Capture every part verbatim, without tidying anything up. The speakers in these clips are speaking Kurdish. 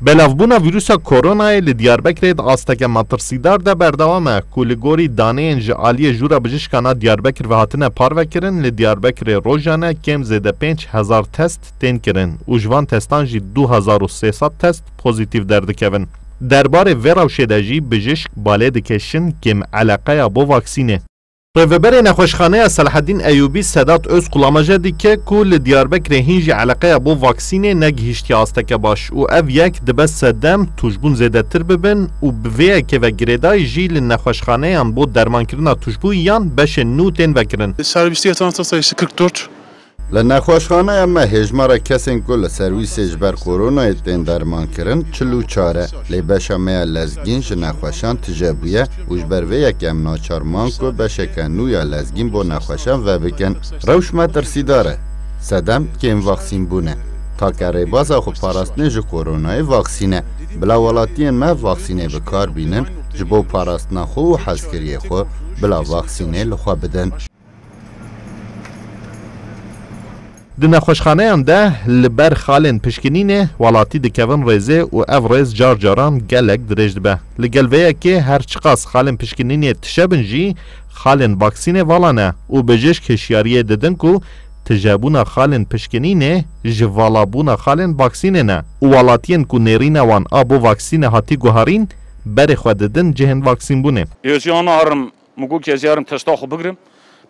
Belavbûna vîrusa koronayê li Diyarbekirê di asteke metirsîdar de berdewam e, ku li gorî daneyên ji aliyê Jûra Bijîşkan a Diyarbekir ve hatine parvekirin, li Diyarbekirê rojane kêm zêde pênc hezar test tên kirin û ji van testan jî du hezar û sê sed test pozîtîf derdikevin. Derbarê vê rewşê de jî bijîşk balê dikêşin kêm eleqeya bo vaksînê. Rêveberê Nexweşxaneya Selahedîn Eyûbî Sedat Özkul amaje dike ku li Diyarbekirê hîn jî eleqeya bo vaksînê negihîştiye asteke baş û ev yek dibe sedem tûşbûn zêdetir bibin û bi vê yekê ve girêdayî jî li nexweşxaneyan bo dermankirina tûşbûyiyan beşên nû tên vekirin. Servisê transfer sayısı kırk dört. Li nexweşxaneya me hêjmara kesên ku li serwîsê ji ber koronayê tên dermankirin çil û çar e. Lê beşa me ya lezgîn ji nexweşan tije bûye û ji ber vê yekê em naçar man ku beşeke nû ya lezgîn bo nexweşan vebikin. Rewş metirsîdar e. Sedem kêm vaksîn bûne. Take rêbaza xwe parastinê ji koronayê vaksîn e. Bila welatiyên me vaksînê bi kar bînin, ji bo parastina xwe û hezkiriyê xwe bila vaksînê li xwe bidin. Di nexweşxaneyan de li ber xalên pişkinînê welatî dikevin rêzê û ev rêz car caran gelek dirêj dibe. Li gel vê yekê her çiqas xalên pişkinînê tije bin jî xalên vaksînê vala ne û bijîşk hişyariyê didin ku tijebûna xalên pişkinînê ji valabûna xalên vaksînê ne û welatiyên ku nêrîna wan a bo vaksînê hatî guharîn berê xwe didin cihên vaksînbûnê. Hêjiyana herim Min got ki ez yarim testa xwe bigrim.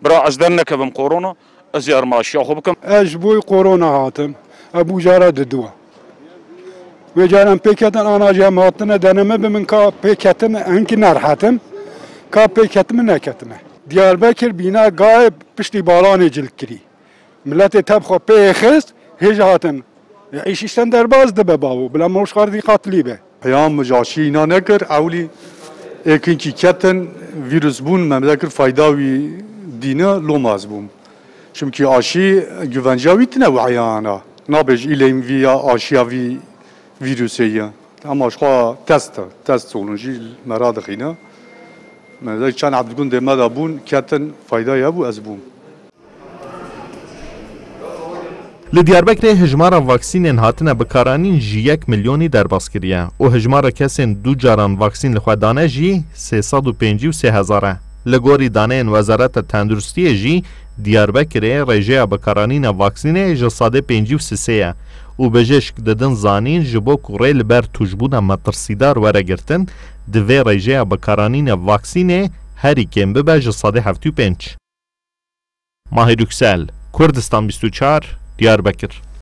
Bira ez dernekevim korona, ez yarim aşiya xwe bikim. Ez ji bo korona hatim. Ev bû cara diduwa. Wê cara em pêketin, ana jî em hatine deneme bi min ka pêketim, hinkî nerhetim. Ka pêketime neketime. Diyarbekir bîna gayê piştî balanê cilt kirî. Miletê tev xwe pê xist, hêj hatin. Ya îş işten derbaz dibe bavo. Bila mirov ji xwe re dîqatlî be. Heya min ji aşî îna nekir, ewlî êkinkî ketin, vîrus bûn, me nekir fayda wî dîne, loma ez bûm. Çimkî aşî güvenciya wî tine wi heyana. Nabêj îleyim vî ya aşiya vî vîrusê ye. Ema ji xwe test e, test olun jî me radixîne. Me de çend eb di gundê me de bûn, ketin, fayda ye bû, ez bûm. Li Diyarbekirê hijmara vaksînên hatine bikaranîn ji yek milyonî derbas kiriye û hijmara kesên du caran vaksîn li xwe dane jî sê sed û pêncî û sê hezar e. Li gorî daneyên Wezareta Tenduristiyê jî Diyarbekirê rêjeya bikaranîna vaksînê ji sedê pêncî û sisê ye û bijîşk didin zanîn ji bo ku rê li ber tûşbûna metirsîdar were girtin, divê rêjeya bikaranîna vaksînê herî kêm bibe ji sedê heftê û pênc. Mahir Yüksel, Kurdistan bîst û çar, Diyarbekir.